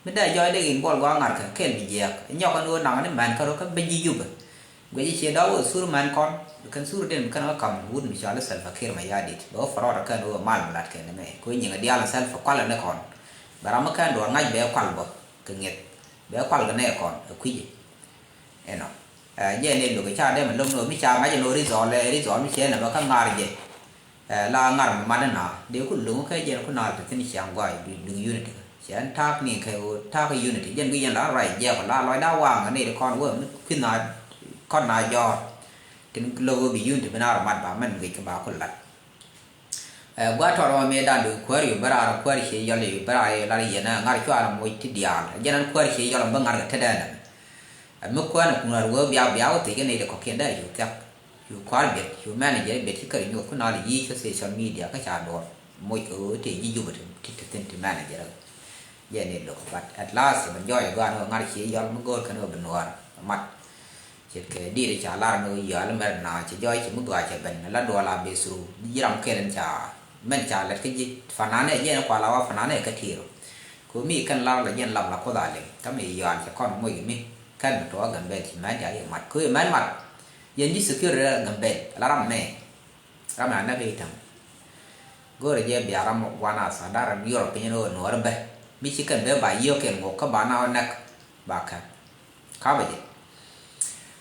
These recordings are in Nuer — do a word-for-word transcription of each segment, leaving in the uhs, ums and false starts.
Mi dee jɔɔc dee in buɔl gɔaa ŋa̱rkɛ kɛl bi jiɛɛk. Nyɔk ɛn ɣöö naŋ ni mɛn kärɔ kä ben ji̱ Jubɛ. Guic i̱ ciɛ dɔ̱k ɣöö thur mɛn kɔn. Kɛn thur den bi kɛn ɣä ka̱m wut mi cɔal i̱ Salva Kiir Mayardit. Bɛ ɣä fraud kɛn ɣöö mal mi lat kɛn ɛmɛ. Kɛ ɣöö nyiŋ ɛ diaal in Salva kualɛ ni kɔn. Bɛ ram mi kɛn duɔ̱ɔ̱r ŋa̱c bɛ kual bä kɛ ŋi̱eth. Bɛ kual kɛ nɛɛ kɔn ɛ kui̱ci. Ɛnɔ. Ɛ, jɛ ni luk ca dee mi lo̱m ni ɣöö mi ca ŋa̱c ɛn ɣöö result, ɛ, result mi ciɛ nɛmɛ kä ŋa̱r jɛ. Ɛ, la ŋa̱r mi mat ɛn na dee ku lo̱ŋ kä jɛ ku naar te thi̱n ciaŋ gɔaa duŋ unity. Ciɛ ɛn ta̱a̱k ni kɛ ɣöö ta̱a̱k unity. Jɛn bi yɛn la ruac jiɛk la lɔcda waŋ ni ti kɔn wä mi kui̱n na kɔn na jɔɔr. Tin lo̱k ɣöö bi unity bi naar mat ba mɛn ŋic kɛ ba ku lat. Ɛ, gua̱a̱th tɔɔt ɣɔn mëë dan duŋ kuäär yu bä raar kuäär cie yɔl yu bä raar yu lar yɛn ɛ ŋa̱r cuarɛ moc ti diaal. Jɛn ɛn kuäär cie yɔl bä ŋa̱r kɛ tetdɛ nɛmɛ. Ɛ, mi kuäär ni kuŋ lar wee biak biak wä thiec kɛ nɛy ti kɔ̱kiɛn dee cu thiak. Cu kua̱r biɛt, cu manager biɛt ci kär nyuɔth ku nal yic kä social media kä ca duɔ̱ɔ̱r. Moc kɛ ɣöö tëë ji̱ Jubɛ ti, ti, ti thi̱n ti manager. Jɛ ni lo̱k, but at last bɛ jɔɔc ɛ gɔaa ni ɣöö ŋa̱r cie yɔl mi go̱o̱r kɛn ɣöö bi nuɔɔr mat. Ce̱tkɛ di̱i̱t ca lar ni ɣöö yɔal mɛr na cɛ jɔɔc ci mi gɔaa cɛ ben la duɔl a bɛ through. Ji̱ ram kɛl in ca mɛn ca lɛt kä ji̱ fananɛ jɛn kual a wa fananɛ kä ti̱i̱r. Kɛ ɣöö mi kɛn lar la jɛn lam la Kuoth a liŋ kä mi yɔal cɛ kɔn moc mi kɛn mi tuɔɔk Gambɛl ci mɛn ca yɛ mat kɛ ɣöö mɛn mat. Yɛn ji̱ security Gambɛl la ram mɛ. Ram na näk i̱ täŋ. Go̱o̱rɛ jɛ bia ram guan a tha̱a̱ŋ da̱r ram Europe piny ni ɣöö nuɔɔr bä. Mi ci kɛn bɛ ba yiök kɛn ŋok kä ba na ɣä näk ba käp. Kapɛ jɛ.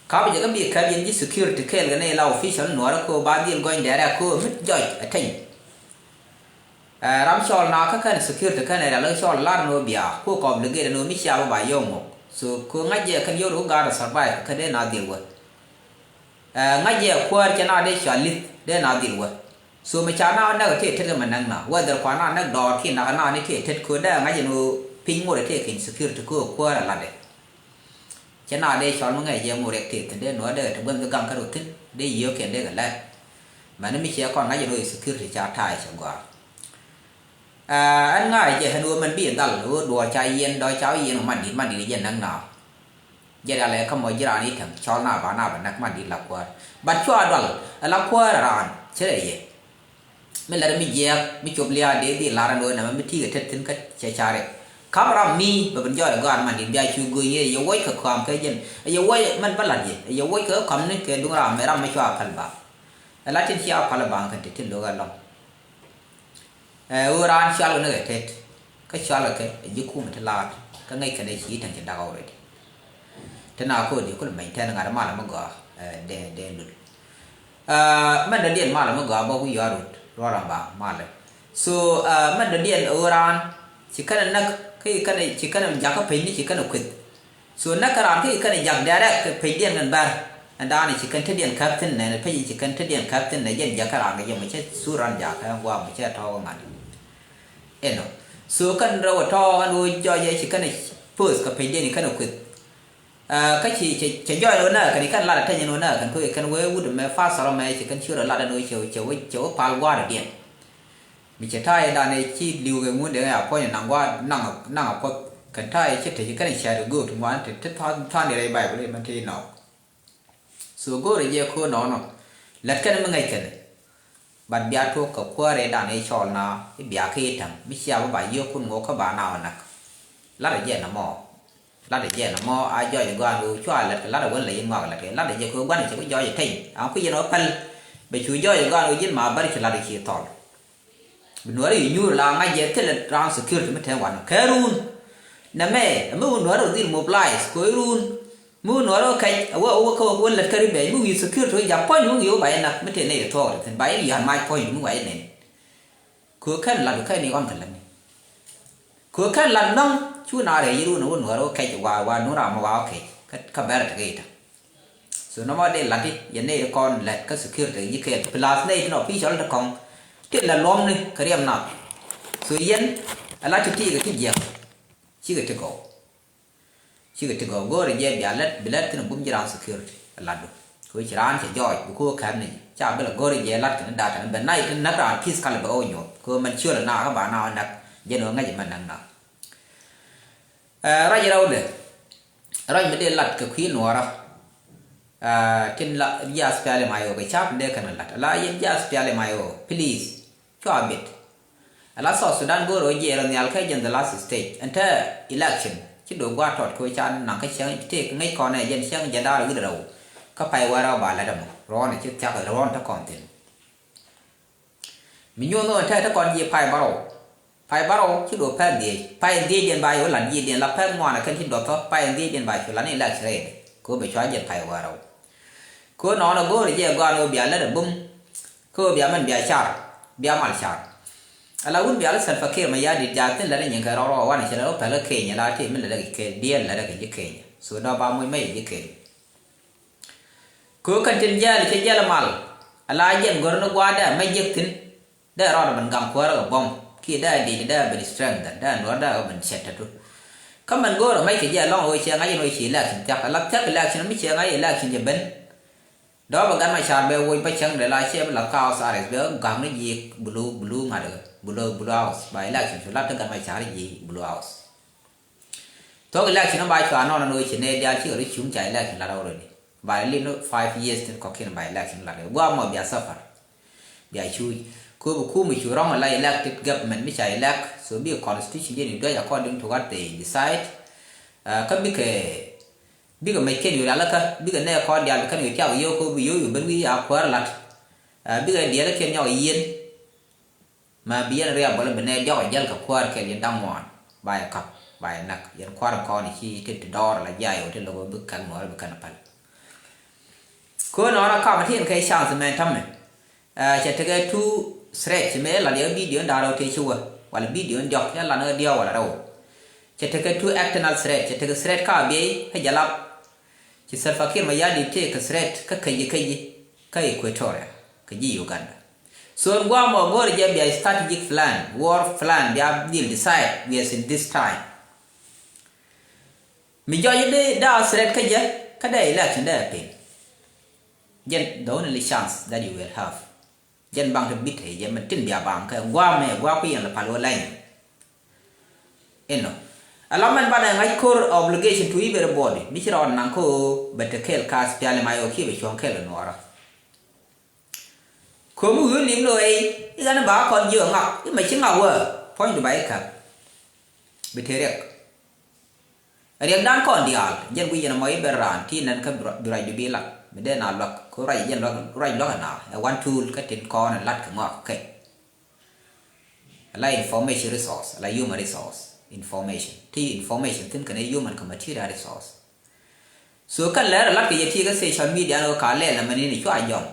Kapɛ jɛ kä bi käp yɛn ji̱ security kɛɛl kɛ nɛy la official nuɔɔr kä ba dhil gɔny dɛɛrɛ kä mi jɔc ɛ teny. Ɛ, ram cɔl na kä kɛn security kɛn ɛ rial kä cɔl lar ni ɣöö bia ku kɔp liget ni ɣöö mi cia bä ba yiök ŋok. So kɛ ŋa̱c jɛ kɛn yio̱w ri ɣöö gaat ɛ survive kä dee na dhil wä. Ɛ, ŋa̱c jɛ kuäär cɛ na dee cɔal li̱th dee na dhil wä. So mi ca na näk tëë tet kɛ mɛ näk na whether kua na näk dɔɔr ki nak na ni tëë tet kɛ dee ŋa̱c jɛ ni ɣöö piny ŋot tëë keny security kɛ ɣöö kuäär ɛ latdɛ. Cɛ na dee cɔl mi ŋäc jɛ ŋot riɛk tëë thi̱n dee nuɔ̱ɔ̱r dee kɛ te guänh bi gaŋ kä rot thi̱n dee yiëë kɛn dee kɛ lɛt. Mɛn mi ciɛ kɔn ŋa̱c jɛ ni ɣöö security ca ta̱a̱ cɛ gɔaa. Ɛ, ɛn ŋa̱c jɛ ɛn ɣöö mɛn bi dhal ɣöö duɔɔr ca yiɛn dɔ̱ ca wä yiɛn ɣöö man di̱t man di̱t jɛ näk na. Jɛ rial ɛ kä mɔ ji̱ raan i̱ täŋ cɔl na ba na bɛ näk man di̱t la kuäär. But cua dual ɛ la kuäär ɛ raan cɛ rɛ yɛ. Mi lɛr mi jiɛɛk mi cop lia̱a̱ dee dhil la̱r ɛn ɣöö nɛmɛ mi ti̱i̱ kɛ tet thi̱n kä cɛ ca riɛk. Ka̱p ram mi bɛ ben jɔɔc ɛ gɔaa man di̱t bia cu go̱o̱ny yɛ yɛ wuɔc kɛ kɔam kɛ jɛn. Ɛ yɛ wuɔc mɛn bä la̱t yɛ. Ɛ yɛ wuɔc kɛ kä kɔam ni kɛ duŋ ram mɛ ram mi cua päl ba. Ɛ la tin cia päl ba kɛ ti tin lo̱k ɛ lɔ̱ŋ. Ɛ, ɣöö raan cɔal kɛ ni kɛ tet. Kä cɔal kɛ kɛ ɛ ji̱ kumɛ ti laat. Kä ŋäc kɛn ɛ ci täŋ ci dak already. Ti na ko̱o̱t ji̱ kulɛ meny tɛn ŋa̱t mal mi gɔaa, ɛ, dee, dee lul. Ɛ, mɛn dɔ̱diɛn mal mi gɔaa bä wi̱i̱ yɔa rut. Ruɔl ram ba mal. So, ɛ, mɛn dɔ̱diɛn ɣöö raan ci kɛn ɛ näk, kä ci kɛn ɛ, ci kɛn ɛ jakä peny ni ci kɛn ɛ kueth. So näk kä raan kä ci kɛn ɛ jak direct kɛ pecdiɛn kɛn bär. Ɛn daanɛ ci kɛn tetdiɛn käp thi̱n nɛ, pec ci kɛn tetdiɛn käp thi̱n nɛ, jɛn jak kä raan kɛ jɛ mɛ cɛ sur raan jak kä ɛn guam mɛ cɛ tɔɔk ŋa̱t. Ɛnɔ. So kɛn rɛw ɛ tɔɔk ɛn ɣöö jɔc ɛ ci kɛn ɛ post kɛ pecdiɛn ci kɛn ɛ kueth. Ɛ, kä ci, cɛ, cɛ jɔc ɛn ɣöö näk kɛn ci kɛn lat ɛ teny ɛn ɣöö näk kɛn koc kɛn wee wut ɛmɛ pastor ɛmɛ ci kɛn ci rɔ lat ɛn ɣöö cɛ, cɛ wee, cɛ wee pal gua̱a̱r ɛ diɛn. Mi cɛ ta̱a̱ yɛ danɛ ci li̱w kɛ ŋun dee a puɔ̱ny naŋ gua̱a̱r naŋ, naŋ a kuɔth. Kɛn ta̱a̱ yɛ ci te ci kɛn cɛɛt kɛ go̱o̱t ŋuan te, te tha̱a̱ŋ, tha̱a̱ŋ ni rɛy Baibol mɛn te inɔɔk. So go̱o̱rɛ jɛ ko̱o̱n nɔɔnɔ. Lät kɛn mi ŋäc kɛn. Bat bia tuɔk kɛ kuäär rɛy danɛ cɔɔl na i̱ bia kä i̱ täŋ. Mi cia bä ba yiëëkun ŋok kä ba na ɣä näk. Lat ɛ jɛ nɔmɔ. Lat ɛ jɛ nɔmɔ a jɔc ɛ gɔaa ni ɣöö cua lät kɛ lat ɛ wän lɛ yɛn ŋɔak lät kɛ. Lat ɛ jɛ kɛ ɣöö gua̱n ɛ cɛ ku jɔc ɛ teny. An ku yɛn ɣä päl. Bɛ cu jɔc ɛ gɔaa ni ɣöö ji̱n ma bär ci lat ɛ ci thɔl. Bi nuɔ̱ɔ̱ri yi nyuur la ŋa̱c jɛ thilɛ round security mi te wan kɛ run. Nɛ mɛ mi wun nuɔ̱ɔ̱ri dhil mobilize kɛ run. Mi wun nuɔ̱ɔ̱ri kɛc a wä wä kä wä lät kä ri bɛc mi wi̱i̱ security wä jak puɔ̱ny wä wi̱i̱ wä ba yɛ nak mi te nɛy ri thuɔɔk ri thin ba yɛ lia̱a̱n mac puɔ̱ny mi wa yɛ nɛn. Kɛ kɛn lat kɛ ni ɣɔn kɛ lät ni. Kɛ kɛn lat nɔŋ cu na rɛy yi run wä nuɔ̱ɔ̱ri wä kɛc wa wa nu ram mi wa wä kɛc kä bɛr te kɛ ita. So nɔmɔ dee lat i̱ yɛn nɛy ti kɔn lɛt kä security yi kɛɛl plus nɛy tin official ti kɔŋ ti la luɔmni kɛ riɛm nath. So yɛn a la ti ti kɛ ti jiɛk cikɛ ti gɔw. Cikɛ ti gɔw go̱o̱rɛ jɛ bia lɛt bi lɛt thin a bum ji̱ raan security a latdu. Kɛ ci raan cɛ jɔɔc bi ko̱ kɛp ni ca bi la go̱o̱rɛ jɛ lat kɛn data ni ben na i̱ ti näk raan peace kali bɛ ɣɔw nyuɔth kɛ mɛn ciöl a na kä ba na ɣä näk jɛn ɣä ŋäc mɛn näk na. Ɛ, ruac rɛwdɛ. Ruac mi dee lat kɛ kui̱ nuɔɔrä. Ɛ, tin la jiath piali ma yɔ kɛ cap dee kɛn lat la yɛn jiath piali ma yɔ please. Cua bit. Ala South Sudan go̱o̱r ɣöö jiɛɛr ɔ nhial kä jɛn the last stage. Ɛn te election ci do̱ gua̱a̱r tɔt kɛ ɣöö ca naŋ kä cäŋ tëëk ŋäc kɔn ɛ jɛn cäŋ jɛn da̱r wi̱cdɛ rɛw. Kä pay wäl rɛw ba lät ɛmɔ ruɔ̱n ɛ ci thia̱k ruɔ̱n te kɔn thi̱n. Mi nyuɔ̱n ɣöö ɛn te te kɔn ji̱ pay bärɔw. Pay bärɔw ci do̱ pɛn dhiec. Pay dhiec jɛn ba yɛ wä la̱t ji̱ diɛn la pɛn ŋuan ɛ kɛn ci duɔth thɔ pay dhiec jɛn ba cu la̱t ni election rɛy kɛ ɣöö bɛ cua jɛn pay wäl rɛw. Kɛ ɣöö nɔɔnɛ go̱o̱rɛ jɛ gɔaa ni ɣöö bia lät ɛ bum. Kä ɣöö bia mɛn bia car, bia mal car. Ala wut bia lä Salva Kiir Mayardit jaathin lät ni nyin kɛ rɔk rɔk wanɛ cɛ lät wä pɛl kä Kenya la ti mi lät kɛ diɛl lät kɛ ji̱ Kenya. So dɔ̱ ba muc mɛ ji̱ Kenya. Kɛ ɣöö kɛn tin jɛɛl cɛ jɛɛl mal. Ala jɛn gör ni gua̱a̱r dee mɛ jiäk thi̱n. Dee rɔɔd ben gaŋ kuäärä kɛ bɔm kiɛ dee dic dee ben strengthen dee nuɔr dee ben cɛt tatu. Kä mɛn go̱o̱rä mɛc kɛ jɛ ɛlɔ̱ŋ ɣöö cɛ ŋa̱c in ɣöö ci election thia̱k ala thia̱k election mi cɛ ŋa̱c election cɛ ben. Dɔ̱ɔ̱p ɛ gat ma ca̱r bɛ woc bä cäŋ dee la cɛ bi la kaw tharis bɛ ga̱k ni ji̱ bulu bulu ŋa̱t bulu bulu house ba election cu lat kä gat ma ca̱r ji̱ bulu house. Thok election ba cua nɔn ni ɣöö ci nɛ diaal cikɛ ri cuŋ ca election lat already. Ba li ni five years tin kɔkiɛn ba election lat guam mɔ bia suffer. Bia cuuc. Kööb kum cu rɔŋ la elected government mi ca elect so bi constitution diɛn in duec according to what they decide. Kä bikɛ bikɛ mec kɛn yu rialikä bikɛ nɛ kɔn diaal bi kɛn yu tiak yio̱w kööb yio̱w yu ben wi̱i̱ a kuäär lat. Bikɛ diɛlikiɛn nyɔk yieen. Ma bi yɛn riabɔl bi nɛ diɔk jäl kɛ kuäär kɛl yɛn da̱ŋ ŋuan. Ba yɛ kap ba yɛ nak yɛn kuäär kɔn ci tin ti dɔɔr la jay wä ti lo̱k bi kɛn muɔr bi kɛn päl. Kön nɔnɔ kam ti yɛn kɛ chance mɛ tämɛ. Cɛ tekɛ two threat ci mɛ lat yɛ video in da̱ŋ rɛw tëë ci wä wala video in diɔk cɛ lan ɛ diɔk wala rɛw. Cɛ tekɛ two external threat cɛ tekɛ threat ka biey kä jalap. Ci Salva Kiir Mayardit tëë kɛ threat kä Kaji Kaji kä Equatoria kä ji̱ Uganda. So in guam ɔ go̱o̱rɛ jɛ bia strategic plan, war plan bia dhil decide bia in this time. Mi jɔc i̱ dee daa threat kä jɛ kä dee election dee pin. Jɛn the only chance that you will have. Jɛn baŋ te bit ɛ jɛ mɛ tin bia baŋ kɛ guam ɛ guam ku yɛn la pal wä lany. Inɔ. Ala mɛn banɛ ŋa̱c kor obligation to everybody mi ci rɔɔd naŋ kä ɣöö bɛ te kɛɛl kaas piali ma yɛ ɣöö kiɛ bɛ cuɔ̱ŋ kɛɛl kɛ nuɔɔrä. Ko̱mi wi̱i̱ liŋ lo̱ ey i̱ ɣän i̱ ba kɔn jiök ŋak i̱ mɛ ci ŋak wä puɔ̱nydu ba i̱ käp. Bi te riɛk. Riɛkdan kɔn diaal jɛn guic yɛn ɛmɔ i̱ ben raan ti nɛn kä bi ruacdu bi lat mi dee na luäk kä ruac jɛn luäk ruac luäk ɛna ɛ one tool kä tin kɔn ɛ lat kɛ ŋɔak kɛ. Ala information resource ala human resource information ti information thin kɛn ɛ human kɛ material resource. So kɛn lɛr ɛ lat kɛ yɛ ti kä social media ni kä ka lɛl ɛmɛ ni ni cua jɔm.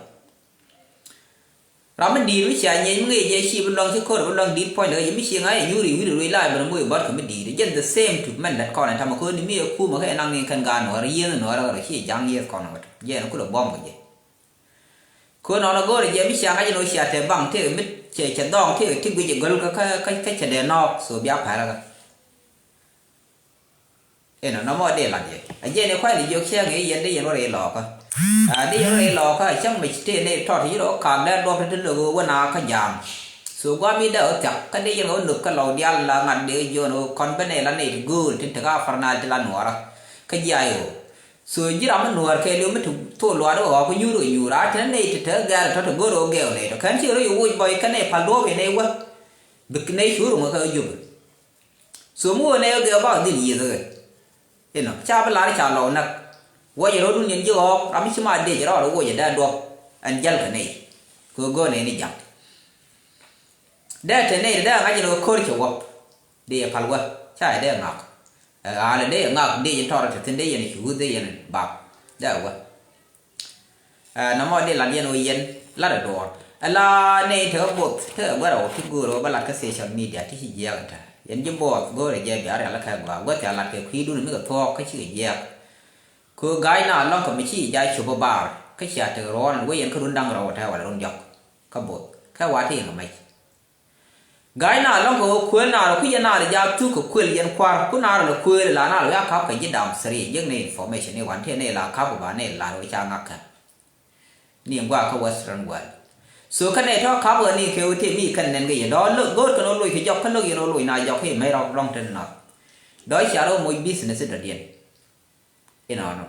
Ram mi di̱i̱t mi cia nyieeny mi ŋi̱i̱c jɛ ci bi luaŋ ci ko̱r bi luaŋ di̱i̱t puɔ̱ny lɛ kɛ jɛ mi ci ŋa̱c ɛ nyuuri wi̱ri ruëc la ben muc bɔt kɛ mi di̱i̱t jɛn the same to mɛn lät kɔn ɛ tamɛ ko̱r ni mi ɛ kumɛ kɛ naŋ ni kɛn gaat nuɔ̱ɔ̱r yieth nuɔ̱ɔ̱r ɛ rɔ ci ja̱ŋ yieth kɔn ɛ wä tɔ jɛ ɛn kulɛ buɔ̱m kɛ jɛ. Ko̱r nɔn ɛ go̱o̱r ɛ jɛ mi cia ŋa̱c ɛn ɣöö cia tɛ baŋ tëë mi cɛ cɛ dhɔŋ tëë ti guic ɛ gɔ̱l kä kä kä cɛ dee nɔɔk so bia pɛrɛ kä. Inɔ nɔmɔ dee lat yɛ a jiɛn i̱ kuay li jiök cäŋ i̱ yɛn dee yɛn wä rɛy lɔɔkä. A dee yɛn wä rɛy lɔɔkä a cäŋ mec tëë ni tɔt yi̱r ɔ kak dee duɔp ti ti lök wä na kä ja̱a̱ŋ. So guam i̱ dee ɔ thiak kä dee yɛn ɔ nöp kä lɔw diaal la ŋa̱t dee jiɔn ɔ kɔn ben ɛ la nɛy ti gööl tin te ka parnal ti la nuɔɔrä. Kä jiay ɔ so ji̱ ram mi nuɔɔr kɛɛliw mi ti thol luaat ɔ ɣɔk nyuur ɔ nyuur a ti nɛy ti te gɛɛr tɔt ti go̱r ɔ gɛɛw nɛy tɔ kɛn ci rɔ yi woc bɔy kɛn ɛ pal duɔp in ɛ wä. Bi nɛy cuur ŋɔ kä jupä. So mi wä nɛ yɔ gɛ bak dhil yieth kɛ. Inɔ ca bi lar ca lɔw nak. Wä jɛ rɔdun yɛn ji̱ ɣɔɔk ram mi ci ma dec rɔɔd wä jɛ dee duɔp. Ɛn jäl kɛ nɛy kɛ go̱o̱r nɛy ni ja̱ŋ. Dee te nɛy dee ŋa̱c ni wä ko̱r cɛ wäp. Dee yɛ pal wä ca yɛ dee ŋak. Ɛ ɣa̱lɛ dee yɛ ŋak dee yɛn tɔrɔ te thin dee yɛn ci wuth dee yɛn bak dee wä. Ɛ nɔmɔ di lat yɛn ɣöö yɛn lat ɛ duɔɔr ɛ la nɛy tekɛ both tekɛ guɛrɛ ɣöö ti go̱o̱rɛ ɣöö bä lat kä social media ti ci jiɛɛk ɛ tɛ̈ yɛn ji̱ both go̱o̱rɛ jɛ bia rial ɛ kɛ gɔaa guäth ca lat kɛ kui̱dun mi kɛ thuɔɔk kä cikɛ jiɛɛk. Kɛ ɣöö ga̱a̱c na lɔ̱ŋ kɛ mi ci ja̱ cop ɛ bar kä cia tek ruɔ̱ɔ̱n ɛn wee yɛn kä run da̱ŋ rɛw ɛ tɛ̈ wala run diɔ̱k kä both kɛ wa ti yɛn kɛ mɛc. Ga̱a̱c naar lɔ̱ŋ kɛ ɣöö kuëël naar ɔ kui̱c yɛn naar jaak thuk kɛ kuël yɛn kua̱r ku naar lɛ kuëël la naar wi̱i̱ a ka̱p kɛ ji̱ dam thri jiäk ni information ni wan tëë ni la ka̱p ba ni la ɣöö ca ŋak kɛ. Ni gua̱a̱k kä western world. So kä nɛ tɔ̱ ka̱p ɣä ni kɛ ɣöö tëë mi kɛn nɛn kɛ yɛ dɔ̱ go̱o̱r kɛn ɣöö loc kɛ jɔk kä lo̱k yɛn ɣöö loc na jɔk kɛ mɛ rɔk lɔ̱ŋ tin nɔth. Dɔ̱ cia rɔ moc business dɔ̱diɛn. Inɔnɔ.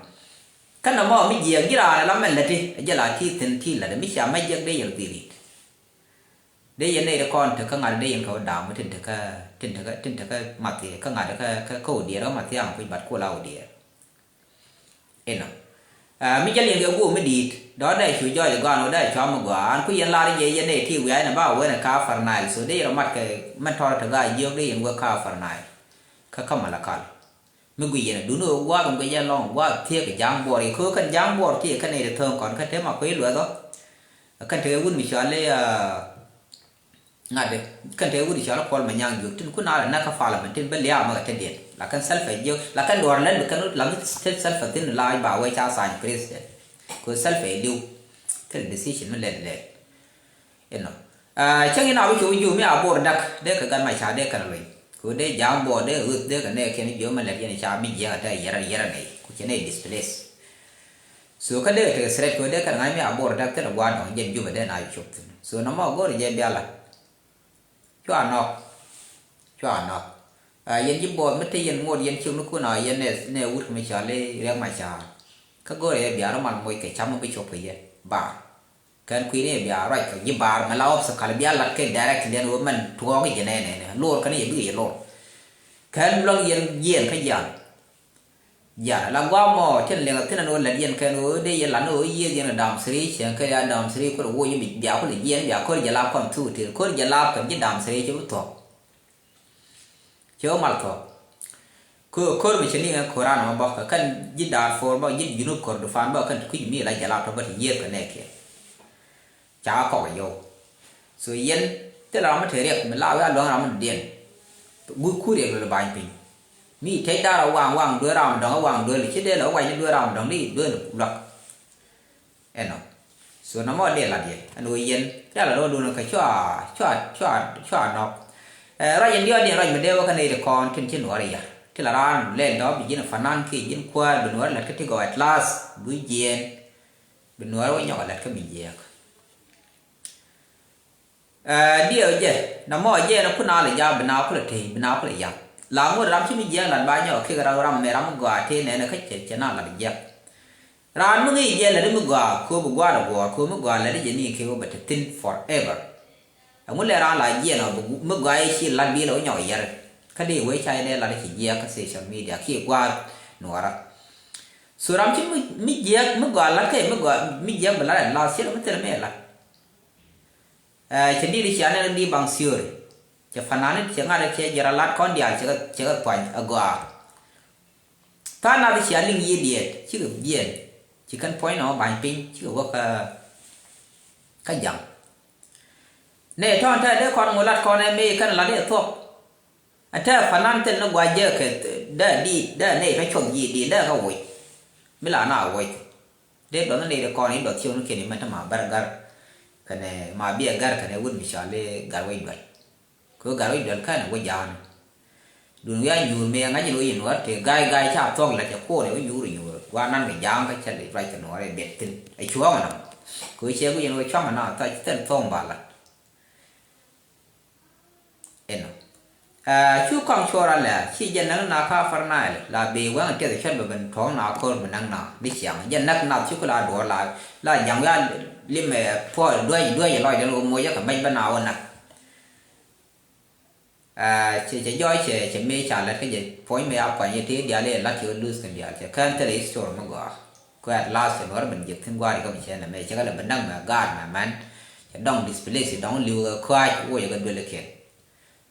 Kä nɔmɔ mi jiɛɛk ji̱ raan ɛ la mɛn läti ɛ jɛ la ti thi̱n ti läti mi cia mɛ jiɛk dee yɛn dhil rit. Dee yɛn nɛy ti kɔn te kä ŋa̱t dee yɛn kɛ wä da̱a̱m tin te kä, tin te kä, tin te kä math kä ŋa̱t kä, kä, kä wä diɛɛr kä math kä ŋa̱t kuc bat kol a wä diɛɛr. Inɔ. Ah, mi jäl yɛn kɛ guɔ mi di̱i̱t dɔ̱ dee cu jɔɔc gɔaan wä dee cua mi gɔaa an ku yɛn lar yɛ yɛn nɛy ti wiaa inɛ ba wä ni kä Upper Nile. So dee yɛn rɔ mat kɛ mɛn tɔrɔ te gaa jiök dee yɛn wä kä Upper Nile. Kä kä Malakal. Mi gui yɛn a duni wä gua̱a̱th in guic yɛn lɔŋ gua̱a̱th thiek kɛ ja̱a̱ŋ buɔɔr i̱ köö kɛn ja̱a̱ŋ buɔɔr ti kɛ kɛn nɛy ti thööŋ kɔn kä te ma kui̱ luɛth ɔ. Kɛn te wun mi cɔal i̱, ah, ŋa̱t kɛn te wut i̱ cɔal i̱ Kuɔl Manyaŋ Juuk tin kun a la näk kä parliament tin bä lia̱a̱ ma kɛ te diɛn la kɛn Salva jiök la kɛn duɔ̱ɔ̱r lät bi kɛn la mi te Salva thin la ba wee ca tha̱a̱ny president. Kɛ Salva i̱ li̱w thil decision mi lɛt lɛt. Inɔ. Ah, cäŋ in a bi cu jiu mi a bor dak dee kɛ gat ma ca dee kɛn luny. Ku dee ja̱a̱ŋ bor dee ɣöth dee kɛ nɛɛkiɛn jiu mi lɛt yɛn ca mi jiɛk a dee yɛrɛ yɛrɛ nɛy ku cɛ nɛy displace. So kä dee kɛ tekɛ threat ku dee kɛn ŋa̱c mi a bor dak thil a gua̱a̱r dɔ̱ŋ jɛn Juba dee na cop thi̱n. So nɔmɔ go̱o̱r jɛ bia lat. Cua nɔk. Cua nɔk. Ah, yɛn ji̱ bor mi te yɛn ŋot yɛn ciöknikun a yɛn nɛ, nɛ wut mi cɔal i̱ Riɛk Macar. Kä go̱o̱r jɛ bia rɔ mal moc kɛ cam mi bi cop kɛ yɛ. Bar. Kɛn kui̱ni bia ruac kɛ ji̱ bar mɛ la obstacle bia lat kɛ direct liɛn wä mɛn tuɔɔk ji̱ nɛnɛ nɛ lor kɛn yɛ bikɛ yɛ lor. Kɛn luäŋ yɛn jiɛn kä jian. Jian la guam mɔ tin liŋ thin ɛn wä lät yɛn kɛn wä dee yɛ lat ni wä yieth yɛn kɛ dam siri cɛn kɛ ya dam siri kut wä yɛ bia kulɛ jiɛn bia kor jɛ la kɔn thu tir kor jɛ la kɛn ji̱ dam siri cɛ bi thuɔk. Cɛ wä mal thuɔ̱k. Kö-, ko̱r mi cɛ ni ŋɛ ko̱r an mɔ bä kɛ kɛn ji̱ Darfur bä ji̱ Junub Kordofan bä kɛn ti kui̱c mi la jɛ lap tɔ bä ti yiëër kɛ nɛɛkiɛn. Ca kɔk yɔw. So yɛn thilɛ ram mi te riɛk mi la wee a luäŋ ram mi diɛn. Gui̱c kur riɛk lɔ ba̱ny piny. Mi tec dar a waŋ waŋ duee ram dɔ̱ŋ a waŋ duee li ci dee lɛ wä wac ni duee ram dɔ̱ŋ ni duee ni luak. Ɛnɔ. So nɔmɔ dee lat yɛ ɛn ɣöö yɛn rial a rɔɔdun kä cua, cua, cua, cua nɔk. Ɛ, ruac in diɔt diɛn ruac mi dee wä kä nɛy ti kɔn tin ci nuɔɔr i̱ yar ti la raan lɛl dɔ̱ bi ji̱n fanan kiɛ ji̱n kuäär bi nuɔɔr lat kä ti gɔw at last bi jiɛɛn bi nuɔɔr wä nyɔk a lat kä mi jiɛɛk. Ɛ, diɛw jɛ nɔmɔ jɛ ɛn kun a lɛ ja̱a̱k bi na kulɛ tey bi na kulɛ ya̱k. La ŋot ram ci mi jiɛɛk lat ba nyɔk kiɛ ram ram mɛ ram gɔaa tey nɛnɛ kä cɛ cɛ na lat jiɛɛk. Raan mi ŋi̱i̱c jɛ lät mi gɔaa kööb gua̱a̱r ɛ guɔ̱ɔ̱r kööb mi gɔaa lät jɛ ni kɛ wä bɛ te thi̱n forever. Ɛŋu lɛ raan la jiɛn ɔ mi gɔaa yɛ ci lat bi lɛ wä nyɔk yɛr. Kä dee wee ca yɛ dee lat ci jiɛk kä social media kiɛ gua̱a̱r nuɔɔrä. So ram ci mi, mi jiɛk mi gɔaa lat kɛ mi gɔaa mi jiɛk bi lat ɛ lath ci lɛ mi thil mi ɛ lat. Ɛ, cɛ di̱t cia nɛn di baŋ theory. Cɛ fanani cɛ ŋa̱t cɛ jɛ ra lat kɔn diaal cɛ kɛ, cɛ kɛ thuany a gɔaa. Tha̱a̱ŋ nath cia liŋ yiëë diɛɛt cikɛ jiɛɛn. Ci kɛn puɔ̱ny nɔmɔ ba̱ny piny cikɛ wä kä, kä jaŋ. Nɛ tɔ̱ɔ̱n tɛ̈ dee kɔn ŋu lat kɔn ɛ mëë kɛn lat i̱ thuɔ̱k. Ɛ tɛ̈ fanan thil ni gua̱c jɛ kɛ dee diit dee nɛy tɔ cuɔth ji̱ diit dee kä woc. Mi la na woc. Dee duɔth ni nɛy ti kɔn i̱ duɔth ciöknikiɛn i̱ mɛn te ma bär gar. Kɛnɛ ma biɛ gar kɛnɛ wut mi cɔal i̱ gar wec dual. Kɛ ɣöö gat rɔ̱ duel kɛn ɛ wä ja̱a̱n. Duun wi̱i̱ a nyuur mëë ŋa̱c in wä yi nuɔ̱ɔ̱r tëë ga̱a̱y ga̱a̱y ca thuɔ̱k la̱t cɛ kuɔɔr ɛ wä nyuur ɛ nyuur. Wa nan kɛ ja̱a̱ŋ kä cɛ ruac kɛ nuɔ̱ɔ̱r ɛ bet thi̱n. Ɛ cuɔ̱ɔ̱ŋ ɛnɔ. Kɛ ɣöö cɛ guic ɛn ɣöö cua̱ŋ ɛnɔ a thac thil thuɔ̱ɔ̱ŋ ba la̱t. Ɛnɔ. Ɛ, cu kɔaŋ cuɔr alɛ, ci jɛ näk na ka Upper Nile, la bëë wɛŋ tiɛth cɔt bɛ ben tuɔ̱ɔ̱ŋ na ko̱r bi näk na, di ciaŋ. Jɛ näk na cu ku la duɔ̱ɔ̱r la, la ja̱ŋ wi̱i̱ a lim ɛ puɔl duäc, duäc ɛ lɔcdɛ ni wä moc ɛ kɛ mɛc bä na wä näk. Aa, cɛ, cɛ jɔɔc cɛ, cɛ mëë ca lät kä jɛ puɔ̱ny mëë a kuany yɛ tëë diaal yɛ la̱t cɛ wä luth kɛn diaal cɛ kɛn thilɛ history mi gɔaa. Kuɛ at last cɛ nuɔr ben jek thi̱n gua̱a̱r ikä mi cɛ nɛ mëë cɛ kɛ lɛ ben näk mɛ gaat mɛ mɛn. Cɛ dɔŋ displace dɔŋ li̱w kɛ kuaac wä yɛ kɛ duel ikiɛn.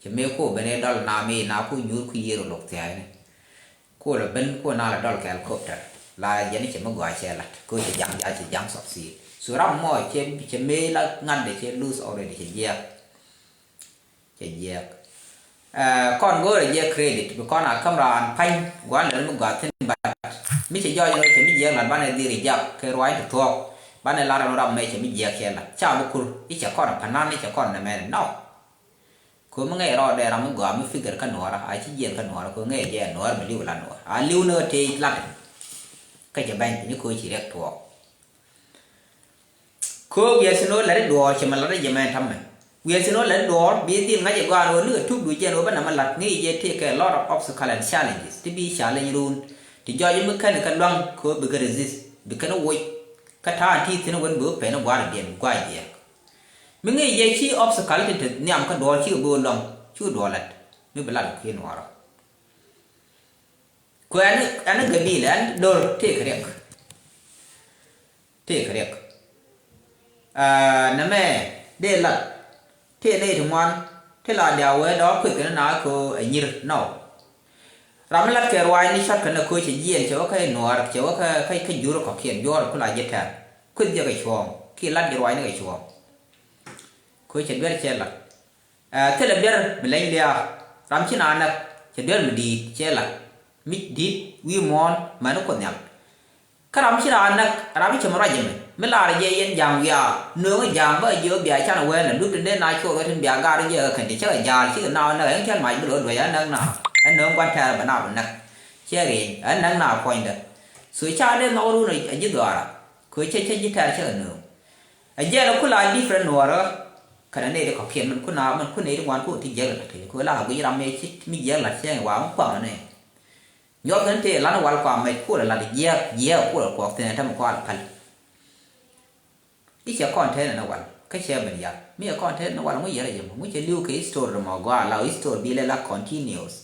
Cɛ mëë ku ben i̱ dɔl na mi na ku nyuur ku yiër wä lok thia̱a̱cni. Ku lɛ ben ku na lɛ dɔl kɛ helicopter. La jɛn cɛ mi gɔaa cɛ la̱t ku cɛ ja̱ŋ ca cɛ ja̱ŋ succeed. So ram mɔ cɛ, cɛ mëë la ŋa̱t de cɛ luth already cɛ jiɛk. Cɛ jiɛk. Ɛ, kɔn go̱o̱rɛ jɛ credit bi kɔn a käm raan pa̱ny gua̱n lɛ mi gɔaa thi̱n bat. Mi cɛ jɔɔc rɔ cɛ mi jiɛk lat banɛ dhiri jak kɛ ruac ti thuɔ̱k. Banɛ lar ɛn ram mɛ cɛ mi jiɛk cɛ lat ca bi kur i̱ cɛ kɔn a pa̱nan i̱ cɛ kɔn nɛ mɛn nɔ. Ko̱ mi ŋɛc rɔɔdɛ ram mi gɔaa mi figure kä nuɔɔrä a ci jiɛn kä nuɔɔrä ko̱ ŋɛc jɛ nuɔɔr mi li̱w la nuɔɔr a li̱w ni ɣä tëë lat. Kä cɛ bɛny piny ko̱ ci riɛk tuɔɔk. Kö wiɛth ni wä lat i̱ duɔɔr cɛ mɛ lat i̱ jɛ mɛ ta̱mɛ. Wiɛth ni wä lat i̱ duɔɔr bi dhil ŋa̱c i̱ gɔaa ni wä ni kɛ tuk du jɛn wä bä namä lat ŋi̱i̱c jɛ tëëkɛ lot of obstacle and challenges ti bi challenge run. Ti jɔc mi kɛn kɛ luaŋ kö bi kɛ resist bi kɛn woc. Kä ta̱a̱n ti thi̱n wän bi wä pɛn i̱ gua̱a̱r i̱ diɛn gua̱a̱r jiɛk. Mi ŋi̱i̱c jɛ ci obstacle ti te nhiam kä duɔɔr cikɛ go̱o̱r lɔŋ, cikɛ duɔɔr lat. Mi bi lat kɛ kui̱ nuɔɔrɔ. Kɛ ɛn, ɛn gabila, ɛn dor tëëkɛ riɛk. Tëëkɛ riɛk. Aa, nɛmɛ dee lat. Tëë nɛy ti ŋuan. Ti la diaal wee dɔɔr kueth kɛn na kɛ ɣöö ɛ nyir nɔ. Ram mi lat kɛ ruaacni cɔt kɛn ɛ köö cɛ jiɛɛn, cɛ wä kä nuɔɔr, cɛ wä kä, kä, kä jur kɔ̱kiɛn, juɔɔr ku la ji̱ tɛ̈r. Kueth jɛ kɛ cuɔ̱ɔ̱ŋ, ki lat jɛ ruaacni kɛ cuɔ̱ɔ̱ŋ. Köö cɛ duer cɛ lat. Ɛ, thilɛ duer mi leny lia̱a̱. Ram ci na näk, cɛ duer mi di̱i̱t cɛ lat. Mi di̱i̱t wi̱i̱ muɔ̱ɔ̱n, mäni Kuoth Nhial. Kä ram ci raan näk, ram ci mi ruac ɛmɛ. Mi lar jɛ yɛn ja̱a̱ŋ wiaa, nööŋä ja̱a̱ŋ bä jiök bia can wɛɛn ɛ lut tin dee na cuɔth wä tin bia gar jɛ ɛ kɛn ti cä kɛ ja̱a̱l cikɛ na wä näk ɛn kɛn mac bi lo̱o̱ duec ɛ näk na. Ɛ nööŋ gua̱n tɛɛr bɛ na bi näk. Ciɛ rieny, ɛ näk na puɔ̱nydä. So ca dee nhɔk run ɛ ji̱ dhuaara. Kɛ cɛ cɛ ji̱ tɛɛr cä kɛ nööŋ. Ɛ jɛn ɛ kula different nuɔɔrä. Kɛnɛ nɛy ti kɔ̱kiɛn min kuna, min kun nɛy ti ŋuan kun ti jiäk lat ti. Kula a guic ram mëë ci mi jiäk lat cɛ wa mi kuaŋ nɛ. Nyuɔth kɛn tëë lan wal kua mɛc kulɛ lat jiɛɛk, jiɛɛk kulɛ kuɔk thi̱n ɛn tämɛ kua lɛ päl. I̱ cɛ kɔn tɛn ɛn wal kä cɛ ben yar mi cɛ kɔn tɛn ɛn wal ŋu yɛrɛ jɛ mɔ ŋu cɛ li̱w kɛ history mɔ gɔaa la history bi lɛ la continuous.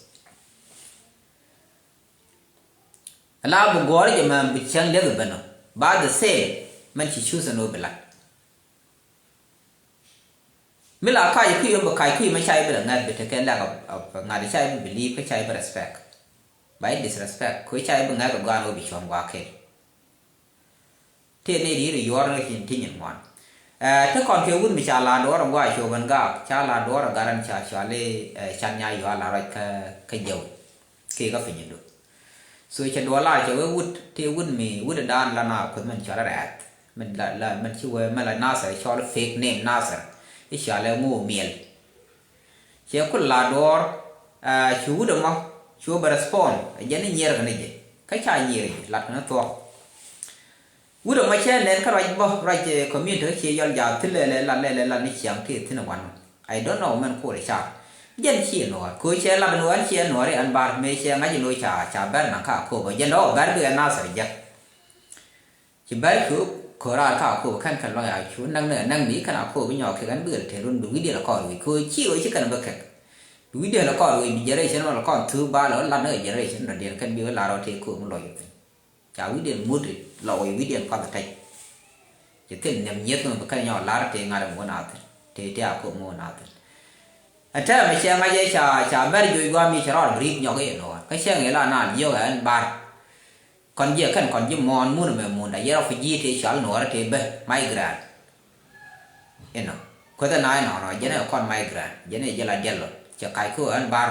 Ala bi gɔɔri jɛ mɛ bi cɛŋ liɛth ben ɔ ba the same mɛn ci choose ɛn ɔ bi lat. Mi la kac kui̱ mi bi kac kui̱ mi ca i̱ bi rɛ ŋa̱th bi tekɛ lɛk ŋa̱th ca i̱ bi believe kä ca i̱ bi respect. Ba i̱ disrespect kɛ ca i̱ bi ŋa̱th kɛ gɔaa ni wä bi cuɔ̱ŋ gua̱a̱ kel. Tëë nɛy di ri yuɔr ni cin ti nyin ŋuan. Ɛ, ti kɔn kɛ wut mi ca la duɔr ɛ gua̱a̱ cuɔ̱ɔ̱ŋ ɛn gaak ca la duɔr ɛ gat ɛn ca cuali, ɛ, can nya yuaal la ruac kä, kä jɛw. Kɛ kä piny du. So cɛ duɔl la cɛ wee wut tëë wut mi wut dan la na kueth mɛn cɔl rɛɛth. Mɛn la, la, mɛn ci wee mɛn la Nasir cɔl fake name Nasir. I̱ cɔl ɛ ŋu miɛl. Cɛ kul la duɔɔr, aa, cu wut ɛmɔ cu bɛ respond ɛ jɛn i̱ nyiɛr kɛn i̱ jɛ. Kä ca nyiɛr i̱ jɛ lat kɛn i̱ thuɔk. Wut ɛmɔ cɛ nɛn kä ruac bä ruac, eh, community kä cie yɔl jaak thilɛ lɛ lat lɛ lɛ lat ni ciaŋ tëë thi̱n ɛ wan. I don't know mɛn kuɔr i̱ car. Jɛn cie nuɔɔr. Kɛ ɣöö cɛ lat ni ɣän cie nuɔɔr i̱ ɛn bar mëë cɛ ŋa̱c in ɣöö ca, ca bɛr naŋ ka Akobo. Jɛn dɔ̱k bɛr bi ɛ Nasir jek. Ci bɛr cu ko̱r raar ka Akobo kɛn kɛn lɔc a cu näk ni, näk ni kɛn Akobo bi nyɔk kɛ ɣän bi ɣän te run bi wi̱diɛn ɛ kɔn wi̱c. Kɛ ɣöö ci ɣöö ci kɛn bä kɛk. Bi wi̱diɛn ɛ kɔn wi̱c bi generation mɔ lɛ kɔn thuk ba lɛ ɣän lat ni ɣän generation dɔ̱diɛn kɛn bi ɣän lar ɣän te Akobo mi lɔc i̱ thi̱n. Ca wi̱cdiɛn mut lɔ wec wi̱cdiɛn kuath tɛc. Ci thil nhiam nyieth mi bi kɛn nyɔk la̱r tëë ŋa̱t mi wä na thi̱n tëë tëë a kop mi wä na thi̱n. Ɛ tɛmɛ cɛ ŋa̱c ɛ ca, ca bɛr juɔc gua̱a̱m mi cɛ rɔɔd bi ri̱t nyɔk i̱ nuɔɔr kä cɛ ŋi̱ la naan jiök ɛn bar. Kɔn jiɛ kɛn kɔn ji̱ muɔ̱ɔ̱n mun ɛmɛ mun da yɛ rɔ fi ji̱ tëë cɔal nuɔɔr tëë bä migrant. Inɔ kuäthɛ na inɔnɔ jɛn ɛ kɔn migrant jɛn ɛ jɛ la diɛl lɔ cɛ kac kä ɛn bar.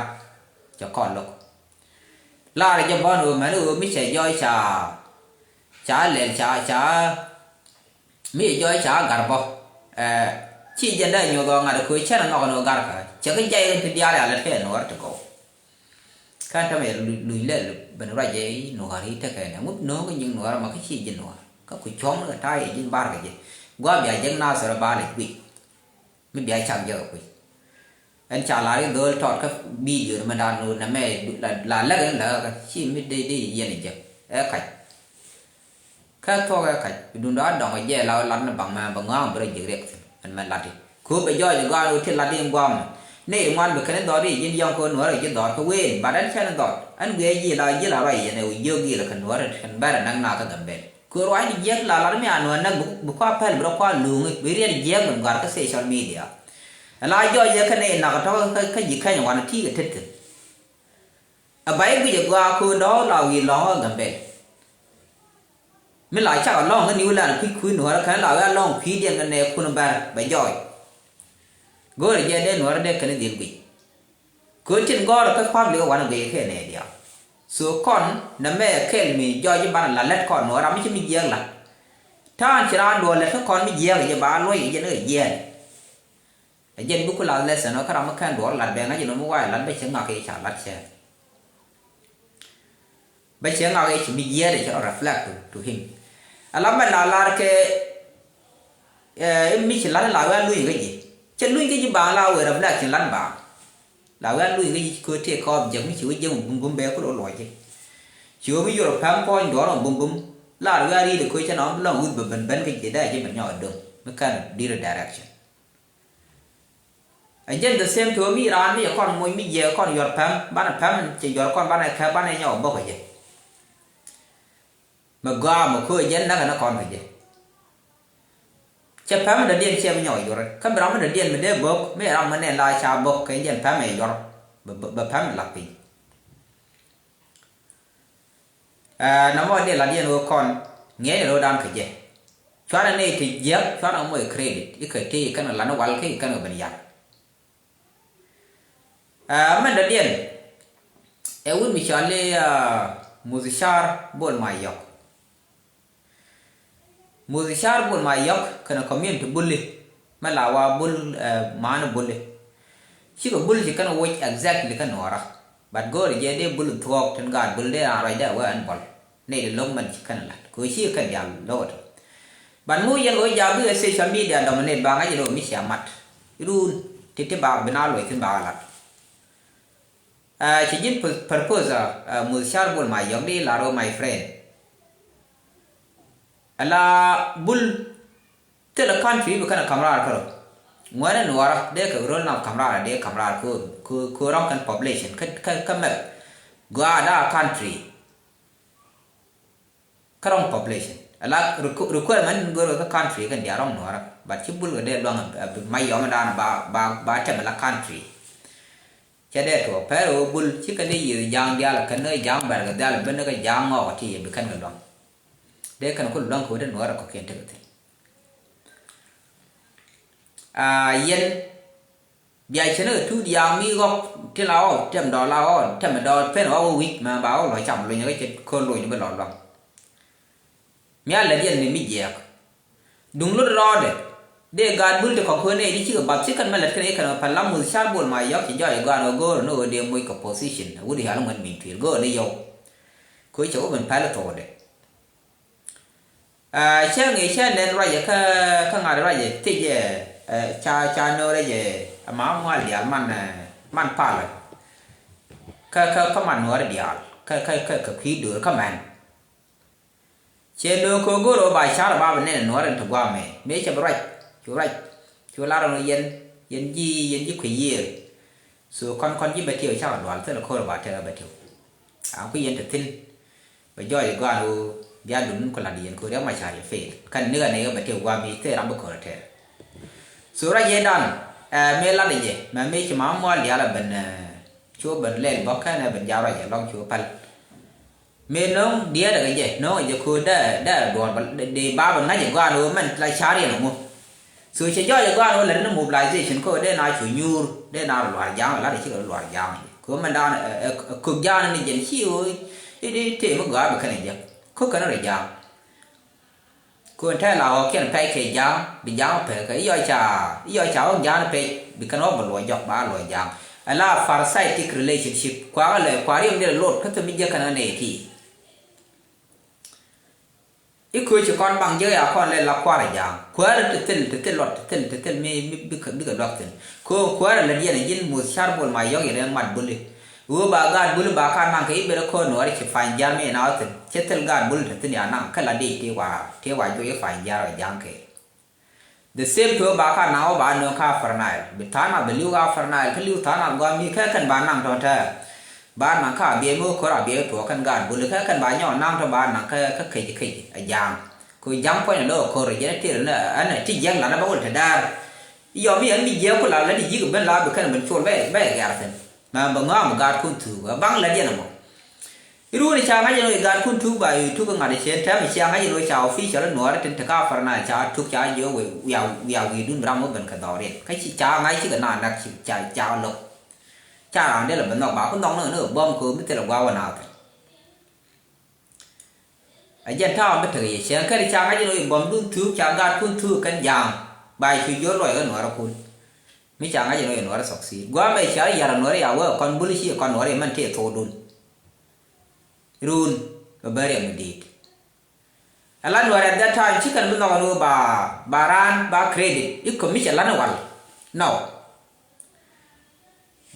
Cɛ kɔn lo̱k. Laarɛ jɛ bɔn ɣöö mɛn ɣöö mi cɛ jɔɔc ca, ca lɛl ca, ca, mi cɛ jɔɔc ca gar bɔ. Ɛ, ci jɛn dee nyuɔth ɣɔɔ ŋa̱t ɛ köö cɛn ɛ nhɔk ɛn ɣöö gar kä cɛ kä jay ɣän ti diaal ya lät kɛ ɛ nuɔɔr ti gɔw. Kä ɛn tämɛ yɛ luny lɛl ben ruac jɛ i̱ nuɔɔr i̱ tekɛ nɛ ŋut no̱o̱ŋ kä nyiŋ nuɔɔr ɛmɔ kä ci ji̱ nuɔɔr kä ku cuɔ̱ŋ ni kɛ ta̱a̱ yɛ ji̱n bar kɛ jɛ. Gua̱a̱p ya jek Nathir ɛ bal i̱ guic. Mi bia cak jɛ kɛ kui̱. Ɛn ca lar i̱ dho̱o̱l tɔt kä bidio ni mɛ dan ni wun nɛmɛ la, la läk in läk kä ci mi dee, dee yɛn i̱ jɛ. Ɛ kac. Kä thuɔk ɛ kac. Dundɔ a dɔŋ jɛ la lat ni baŋ mɛ bɛ ŋɔaŋ bi rɔ ji̱ riɛk thi̱n. Ɛn mɛ lat i̱. Ko̱ bɛ jɔɔc i̱ gɔaa ni wun ti lat i̱ ŋuam. Ni i̱ ŋuan bi kɛn i̱ dhɔr i̱ ji̱n yɔŋ ko̱ nuɔr i̱ ji̱ dhɔr kä ween. Bat ɛn cɛn i̱ dhɔr. Ɛn guiɛ ji̱ la, ji̱ la ruac yɛn ɛ wi̱c jiök gi̱i̱l kɛn nuɔr kɛn bɛr ɛ näk na kä Gambɛl. Kɛ ruacni jiɛk la lat mi a nuɔ̱ɔ̱n näk bi, bi kua pɛl bi rɔ kua luŋi bi riɛt jiɛk bi guar kä social media. Ala jɔɔc yɛ kɛn inak tɔ̱ kä, kä ji̱ kɛny wanɛ ti̱i̱ kɛ tet thi̱n. Ɛ ba i̱ guic ɛ gɔaa köö dɔ̱ɔ̱k la wi̱i̱ lɔ̱ŋ kä Gambɛl. Mi la cak alɔ̱ŋ kä New Land kui̱ kui̱ nuɔ̱ɔ̱rä kɛn la wi̱i̱ alɔ̱ŋ kui̱diɛn kɛ nɛɛkun bɛr bɛ jɔɔc. Go̱o̱rɛ jɛ dee nuɔ̱ɔ̱rä dee kɛn i̱ dhil guic. Kɛ ɣöö tin gɔ̱rä kä public wanɛ guic kɛ nɛy diaal. So kɔn nɛmɛ kɛl mi jɔɔc i̱ banɛ la lät kɔn nuɔɔr ram mi ci mi jiääk la̱t. Ta̱a̱n ci raan duɔ̱ɔ̱r lät kä kɔn mi jiääk jɛ ba luɔ̱c kɛ jɛ ni kɛ jiɛɛn. Ɛ jɛn bi ku lath lesson ɔ kä ram mi kɛn duɔ̱ɔ̱r la̱t bɛ ŋa̱c inɔ mi wa̱a̱ la̱t bɛ cɛ ŋak i̱ ca la̱t cɛ. Bä cɛ ŋak i̱ ci bi jiɛɛt i̱ ci rɔ reflect to, to him. Ala mɛn la lar kɛ, eh, mi ci lat la wee a luny kä ji̱. Cɛ luny kä ji̱ baŋ la wee reflect ci lat baŋ. La wee a luny kä ji̱ ci köö tëë kɔɔp jek mi ci wee jek mi bum bum bɛ kulɛ wä luɔc ji̱. Ci wee mi yur ɔ pɛm puɔ̱ny duɔ̱ɔ̱r ɔ bum bum. Lar wee a ri̱i̱t ɛ köö cɛ nɔ mi lɔŋ wuth bä ben ben kä ji̱ dee ji̱ ben nyɔk ɛ döŋ. Mi kɛn direct direction. Ɛ jɛn the same to mi raan mi cɛ kɔn moc mi jiɛk kɔn yuɔr pɛm, banɛ pɛm cɛ yuɔr kɔn, banɛ kɛ, banɛ nyɔk bok kɛ jɛ. Mɛ gɔaa mɛ köö jɛn näk kɛn kɔn kɛ jɛ. Cɛ pɛm mi dɔ̱diɛn ciɛ mi nyɔk yuɔr. Kä bi ram mi dɔ̱diɛn mi dee bok, mi ram mi nɛn la ca bok kɛ jɛn pɛm ɛ yuɔr. Bɛ, bɛ, bɛ pɛm lak piny. Ɛ, nɔmɔ dee lat yɛn ɣöö kɔn ŋiɛc rɔ̱dan kɛ jɛ. Cuarɛ nɛy ti jiäk, cuarɛ moc credit i̱ kɛ ti kɛn kɛ lan i̱ wal kä i̱ kɛn kɛ ben yar. Ɛ, mɛn dɔ̱diɛn ɛ wut mi cɔal i̱, ɛ, Muthcar Bol Mayɔk. Muthcar Bol Mayɔk kɛnɛ community Buli. Mɛ la wa Bul, ɛ, maani Buli. Cikɛ Bul ci kɛn woc exactly kä Nuɔɔrä. But go̱o̱rɛ jɛ dee Bul thuɔɔk tin gaat Bul dee raan ruacdɛ wee ɛn bɔl. Nɛy ti lo̱k mɛn ci kɛn lat kɛ ɣöö ci kɛn diaal lo̱k ɛ tɔ. But ŋu yɛn ɣöö jaak bikɛ social media dominate ba ŋa̱c ni ɣöö mi cia mat. Run ti ti ba bi na luɔc thi̱n ba lat. Ɛ, ci ji̱n pur-, purpose, ɛ, Muthcar Bol Mayɔk di la rɔ my friend. Ala Bul thilɛ country bi kɛn kam raar kärɔ. Ŋuɛ̈ni Nuɔɔrä dee kɛ rol na kam raar dee kam raar kɛ, kɛ, kɛ rɔ̱ŋ kɛn population kä, kä, kä mɛp. Gɔaa da country. Kä rɔ̱ŋ population. Ala requ-, requirement in go̱o̱r kɛ kä country kɛn diaal rɔ̱ŋ Nuɔɔrä. But ci Bul kɛ dee luaŋ a, a, Mayɔk dan ba, ba, ba tɛm ala country. Cɛ dee tuɔɔk pɛr ɣöö Bul ci kɛn dee yiëth ja̱a̱ŋ diaal kɛn ni ja̱a̱ŋ bɛr kɛ diaal ben ni kɛ ja̱a̱ŋ ŋɔɔk ti yɛ bi kɛn kɛ luaŋ. Dee kɛn ku luaŋ kɛ wä dee Nuɔɔrä kɔkiɛn tekɛ thi̱n. Aa, yɛn bia cɛ ni kɛ tuut ya̱a̱ŋ mi ɣɔk ti la ɣɔk tɛm dɔɔl la ɣɔk tɛm dɔɔl pen ɣɔk wä wi̱c mɛ ba ɣɔk lɔ cam lony kɛ cɛ kɔn lony bi lɔ luaŋ. Mi a lät yɛn ni mi jiɛɛk. Duŋ lot rɔɔdɛ. Dee gaat Bul ti kɔk ɣöö nɛy di cikɛ bath ci kɛn mɛ lät kɛn i̱ kɛn ɣöö pɛl la Muthcar Bol Mayɔk ci jɔɔc ɛ gɔaan ɣöö go̱o̱r ni ɣöö dee moc kɛ position. Wut i̱ ɣal ŋuɛn min tuil go̱o̱r ni yɔw. Kɛ ɣöö cɛ wä ben pɛl thokdɛ. Aa, cä ŋi̱i̱c cä nɛn ruacɛ kä, kä ŋa̱t ruacɛ thiec ɛ, ɛ, ca, ca no̱o̱rɛ jɛ, ɛ, ma mual diaal man, ɛ, man palä. Kä, kä, kä man nuɔ̱ɔ̱rɛ diaal. Kä, kä, kä, kä kui̱ do̱r kä mɛn. Cɛ nööŋ kɛ go̱o̱r ɣöö ba ca̱r ɛ ba bɛ nɛn ɛ nuɔ̱ɔ̱r ɛn ti gua̱a̱mɛ mëë cɛ bi ruac cu ruac cu lar ɛn ɣöö yɛn yɛn ji̱ yɛn ji̱ kui̱ yiëër. So kɔn kɔn ji̱ bɛ tiɛw cakɛ dual thilɛ ko̱r ɛ ba tɛk ɛ bɛ tiɛw. A kui̱ yɛn te thi̱n bɛ jɔɔc ɛ gɔaan ɣöö bia duŋ ku la̱t yɛn ko̱r yɛ ma ca̱r yɛ fail kɛn nikɛ nɛy ɣä bɛ tiɛw gua̱a̱m i̱ thil ram bi ko̱r ɛ tɛɛr. So ruac yɛ dan ɛ mëë lat ɛ jɛ mɛ mëë ci ma mual diaal ɛ ben ɛ cu ben lɛl bɔk kɛn ɛ ben ja̱ ruac ɛ lɔŋ cu päl. Mëë no̱o̱ŋ diɛɛdɛ kɛ jɛ no̱o̱ŋ ɛ jɛ köö dee dee duɔ̱ɔ̱r bä dee ba bɛ ŋa̱c ɛ gɔaan ɣöö mɛn la ca̱r yɛn ɛŋu. So cɛ jɔɔc ɛ gɔaan ɣöö lät ni mobilization kä ɣöö dee na cu nyuur dee na rɔ luaar ja̱a̱ŋ ɛ lat ɛ cikɛ rɔ luaar ja̱a̱ŋ ɛ jɛ kɛ ɣöö mɛn daan ɛ, ɛ, ɛ, köök ja̱a̱ŋ ni jɛn ci ɣöö i̱ dee tëë mi gɔaa bɛ kɛn ɛ jɛ. Köök kɛn rɔ ja̱a̱ŋ. Kön tɛl a ɣɔ̱kiɛn pɛc kɛ ja̱a̱ŋ bi ja̱a̱ŋ pek kɛ i̱ yɔ ca i̱ yɔ ca ɣɔ̱k ja̱a̱ŋ pec bi kɛn ɣɔ̱k bi luɔc jɔk ba luɔc ja̱a̱ŋ. Ala parasitic relationship kuakä lɛ kua̱r yom ni lɛ lot kä thil mi jiäk kɛn ɣän ëë ti. I̱ köö ci kɔn baŋ jiäk ya kɔn lɛ la kua̱r a ja̱a̱ŋ kuäärä ti thil ti thil luɔt ti thil ti thil mi mi bikɛ bikɛ luak thi̱n. Kö kuäärä lät yɛn a ji̱n muth car bol ma yɔ̱k yɛn ɛ mat buli. Ɣöö ba gaat buli ba ka naŋ kɛ i̱ ben ɛ köör nuɔɔri ci pa̱ny jia̱r mi ɛn a ɣä thi̱n cɛ thil gaat buli te thi̱n ya naŋ kä la dee ti wa ti wa juɔc i̱ pa̱ny jia̱r ɛ ja̱ŋ kɛ. The same to ɣöö ba ka naŋ ɣöö ba nööŋ kä Upper Nile bi tha̱a̱ŋ nath bɛ li̱w kä Upper Nile kä li̱w tha̱a̱ŋ nath gɔaa mi kä kɛn ba naŋ tɔ̱ tɛɛ. Ba naŋ kä a biɛy mi ɣöö köör a biɛy tuɔɔk kɛn gaat buli kä kɛn ba nyɔk naŋ tɔ̱ ba naŋ kä kä kec kec ɛ ja̱ŋ. Kɛ ɣöö ja̱ŋ puɔ̱ny ɛ lo̱k ɛ köör ɛ jɛn ɛ tiɛɛr ɛ nɛ ti jiäk lat ɛ ba wul te daar. I̱ yɔm i̱ ɛn mi jiɛɛk ku la lät i̱ ji̱k ben la bi kɛn ben col bɛ bɛ gɛr thi̱n. Mɛ bɛ ŋɔam gat kun thuk ɛ baŋ lät yɛn ɛmɔ. I̱ ruun i̱ ca ŋa̱c ɛn ɣöö i̱ gat kun thuk ba i̱ tuk i̱ ŋa̱t i̱ cien tɛm i̱ cia ŋa̱c ɛn ɣöö ca official i̱ nuɔɔri tin te ka far na ca tuk ca jiɛ wee wia wia wi̱i̱dun bi ram wä ben kɛ dhɔriɛn kä ci ca ŋa̱c cikɛ na nak ci ca ca lo̱k. Ca raan dee lɛ ben nhɔk ba ku nhɔk ni ɣän ɣä bɔm kɛ ɣöö mi thilɛ gua̱a̱k wä na thi̱n. A jɛn ta̱a̱ mi tekɛ yɛ cɛŋ kɛn ca ŋa̱c ɛn ɣöö i̱ bɔmdun thuuk ca gaatkun thuuk kɛn ja̱a̱ŋ. Ba i̱ cu jiöl luɔc kä nuɔɔrikun. Mi ca ŋa̱c ɛn ɣöö i̱ nuɔɔri succeed gua̱a̱mɛ cia yar ɛ nuɔɔri ya wee kɔn buli ci kɔn nuɔɔri mɛn tëë thokdun. Run bɛ ben riɛm mi di̱i̱t. Ala nuɔɔri at that time ci kɛn bi nhɔk ɛn ɣöö ba ba raan ba credit i̱ commission lan ɛ wal. No.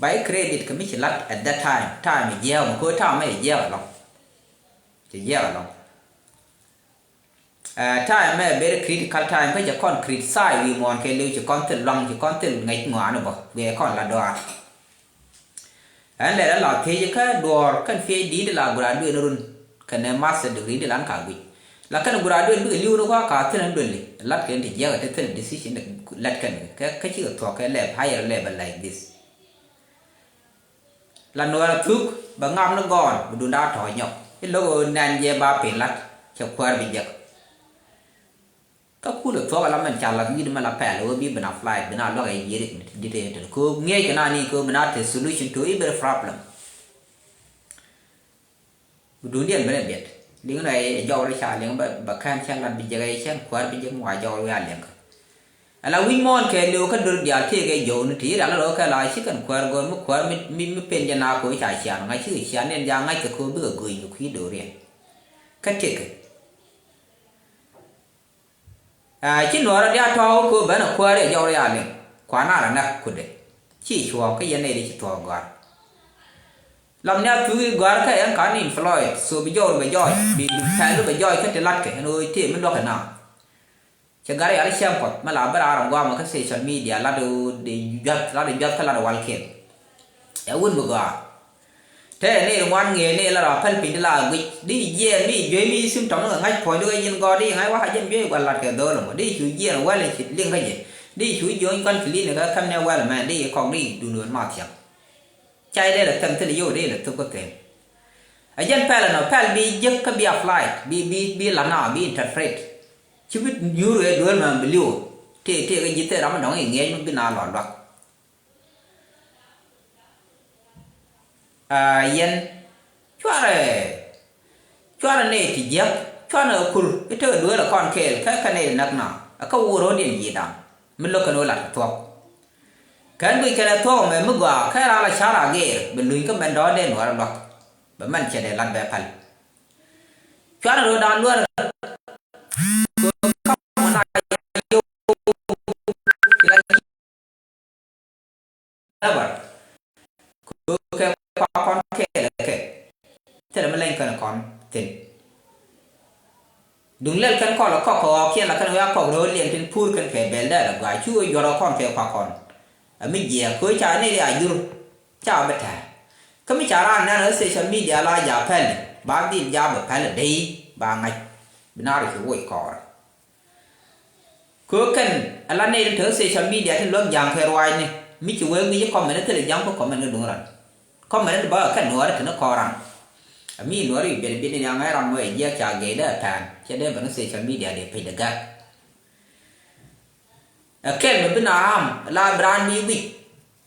Ba i̱ credit kɛ mi ci lat at that time, time i̱ jiɛɛk mɔ kɛ ɣöö time mɛ i̱ jiɛɛk ɛlɔ̱ŋ. Ci jiɛɛk ɛlɔ̱ŋ. Ɛ, time mɛ very critical time, kä cɛ kɔn criticize wi̱i̱ muɔ̱ɔ̱n kɛɛliw, ci kɔn thil luaŋ, ci kɔn thil ŋäc ŋɔaani bä, guiɛ kɔn la dɔaar. Ɛn lɛ la la thiec kä duɔ̱ɔ̱r kɛn PhD di la graduate ni run, kɛnɛ master degree di lan ka guic. La kɛn graduate bikɛ li̱w ni kua ka thil ni duëli, lat kɛn ti jiɛk ti thil decision lat kɛn kɛ, kä cikɛ thuɔ̱k kɛ lɛp, higher level like this. La nuɔɔr a thuk bɛ ŋam ni gɔɔn bi dunda tɔ̱ nyɔk. I̱ lo̱k ɣöö nɛn jɛ ba pin lat cɛ kuäär bi jek. Kä kulɛ thuɔ̱k ala mɛn ca lat wi̱i̱d mɛ la pɛl ɣöö bi ben a flight ben a luak ɛ yiëëri dit ɛ tɛn kɛ ɣöö ŋiɛc kɛ na ni kɛ ɣöö ben a te solution to every problem. Bi duundiɛn ben ɛ biɛt. Liŋ nɔ ɛ jɔwri ca liŋ bä, bä kɛn cɛn lat bi jek ɛ cɛn kuäär bi jek mi wa jɔwri wiaa liŋ kä. Ala wi̱c muɔ̱ɔ̱n kɛɛliw kä dör diaal tëëk ɛ jɔwni ti ri ala rɔ kɛ la ci kɛn kuäär go̱o̱r mi kuäär mi, mi, mi pen jɛ na ko̱ ca cian ŋa̱c cikɛ cian niɛn ja ŋa̱c kɛ ko̱ bikɛ gööny kɛ kui̱ do̱riɛn. Kä tëëk kɛ. Aa, ci nuɔɔrä dia tɔ̱ɔ̱k ko̱ ben a kuäär ɛ jɔwri a liŋ. Kuan a rɛ näk kudɛ. Ci cuɔ̱ɔ̱ŋ kä yɛn nɛy di ci thuɔ̱ɔ̱k gɔ̱a̱r. Lam ni a thuki gɔ̱a̱r kä ɛn kan in Floyd, so bi jɔwri bɛ jɔɔc, bi, bi pɛl bi bɛ jɔɔc kä ti latkɛ ɛn ɣöö tëë mi luäk ɛ na. Cɛ gat yal cäŋ kuɔth mi la bi raar in guamɛ kä social media lat ɣöö di juath, lat di juath kä lat di walkiɛn. Ɛ wun bi gɔaa. Te ni ri ŋuan ŋi̱eec ni la rɔ päl piny di la guic di jiɛɛn mi juey mi symptom ni kɛ ŋa̱c puɔ̱ny di kɛ nyin gɔɔr di ŋa̱c wak a jɛn juey gua̱l lat kɛ dho̱o̱l ɛmɔ di cu jiɛɛn wɛl in ci liŋ kä jɛ di cu jo̱o̱ny kɔn clinic kä käm ni wɛl mɛn di kɔk di dun wën ma thiaŋ. Ca idee lɛ thɛm thil yio̱w dee lɛ thuk kä thɛm. Ɛ jɛn pɛl ɛnɔ pɛl bi jiäk kä bi apply bi, bi, bi la̱t na bi interpret. Ci bi nyuur ɣee duel mɛ bi li̱w. Tëë, tëë kä ji̱ thil ram mi dɔ̱ŋ i̱ ŋiɛc mi bi na lɔl luak. Aa, yɛn cuarɛ, cuarɛ nɛy ti jiäk cuarɛ kur i̱ tekɛ duel ɛ kɔn kɛɛl kä kɛ nɛy ti näk na ɛ kä wur ro̱o̱diɛn ji̱ da̱ŋ mi lo̱k kɛn ɣöö lat kɛ thuɔ̱k. Kɛn guic kɛn ɛ thuɔ̱k ɛmɛ mi gɔaa kɛn ral ɛ ca̱r a gɛɛr bɛ luny kä mɛn dɔ̱ɔ̱dɛn nuɔɔr ɛ luak bɛ mɛn cɛ dee lat bɛ päl. Cuarɛ ro̱o̱dan luäär ɛ kä mɔ na yio̱w Never. Kɛ kua kɔn kɛɛl kɛ. Thilɛ mi leny kɛn kɔn thin. Duŋ lɛl kɛn kɔl kɔk kɛ ɣɔɔkiɛn la kɛn wia kɔk ro̱o̱l liɛn tin pur kɛn kɛ bɛl dɛl a gɔaa cu wä yuɔr kɔn kɛ kua kɔn. A mi jiɛɛk kɛ ca ni ria jur. Ca bi tɛ̈r. Kä mi ca raan nɛn ɣä social media la ja pɛl. Ba dhil ja bɛ pɛl dee ba ŋa̱c. Bi naar ci woc kɔɔr. Kɛ ɣöö kɛn ala nɛy tin te social media tin luäk ja̱a̱ŋ kɛ ruaacni mi ci wee ŋi̱ci comment thilɛ ja̱a̱ŋ kä comment kä duŋ ran. Comment bä kɛn nuɔɔri te ni kɔɔran. Ami nuɔɔri biɛl biɛl ni aŋɛ ram mɔ ɛ jiɛk ca gɛy dee pɛn cɛ dee bä ni social media dee pec dee gak. Ɛ kɛl mi bi na ram la bi raan bi wi̱c.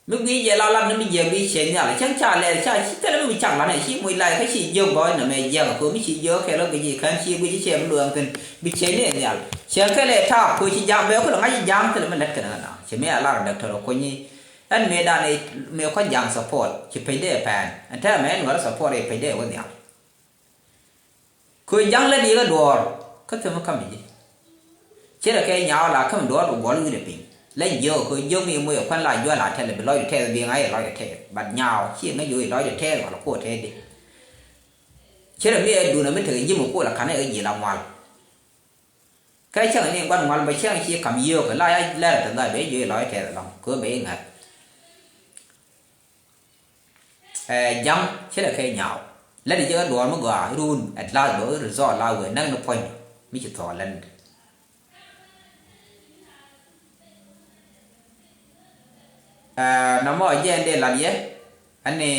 Mi guic jɛ la lat ni mi jiɛk bi ciɛny nhial cäŋ ca lɛɛr ca ci thilɛ mi bi cak lat ni ci muc lay kä ci jiök bɔɔc nɔmɛ jiɛk kɛ mi ci jiök kɛl kä guic kän ci guic ciɛ mi luɛŋ thin bi ciɛny ni nhial. Cɛ kɛl ɛ taap kɛ ci ja̱a̱ŋ bɛ kulɛ ŋa̱c ja̱a̱ŋ thilɛ mi lät kɛn ɣän a ci mi a lar dɔktɔr ɛ kuny. Ɛn mëëdan ɛ mëë kɔc ja̱a̱ŋ support ci pec dee ɛ pɛn ɛn tɛmɛ ɛn wärä support ɛ pec dee ɛ wä nhial. Kɛ ja̱ŋ lät yɛ kɛ duɔ̱ɔ̱r kä thimɛ ka̱m ji̱. Ce̱t ɛ kɛ nyaaw la käm duɔ̱ɔ̱r kɛ guɔ̱l wi̱cdɛ piny lɛ jiök kɛ jiök mi moc ɛ kuan la jual a tɛl bi lɔcdɛ tɛth bi ŋa̱c ɛ lɔcdɛ tɛth but nyaaw ci ŋäc yo̱o̱c lɔcdɛ tɛth wala kuɔt tɛth di. Ce̱t ɛ mi ɛ duun ɛ mi tekɛ ji̱ mi kuɔl ɛ ka̱n ɛ kɛ ji̱ la ŋual. Kɛ cäŋ ni gua̱n ŋual bɛ cäŋ ci ka̱m yio̱o̱k la ya lɛr te dhɔy bɛ jiö ilɔc tɛth ɛlɔ̱ŋ kɛ bɛ iŋa̱th. Ɛ ja̱ŋ ci lɛ kɛ nyaaw lɛ di jɛ kɛ duɔ̱ɔ̱r mi gɔaa run at last bɛ result la wee näk ni puɔ̱ny mi ci thɔɔl lɛn. Ɛ nɔmɔ jɛ ɛn dee lat yɛ ani.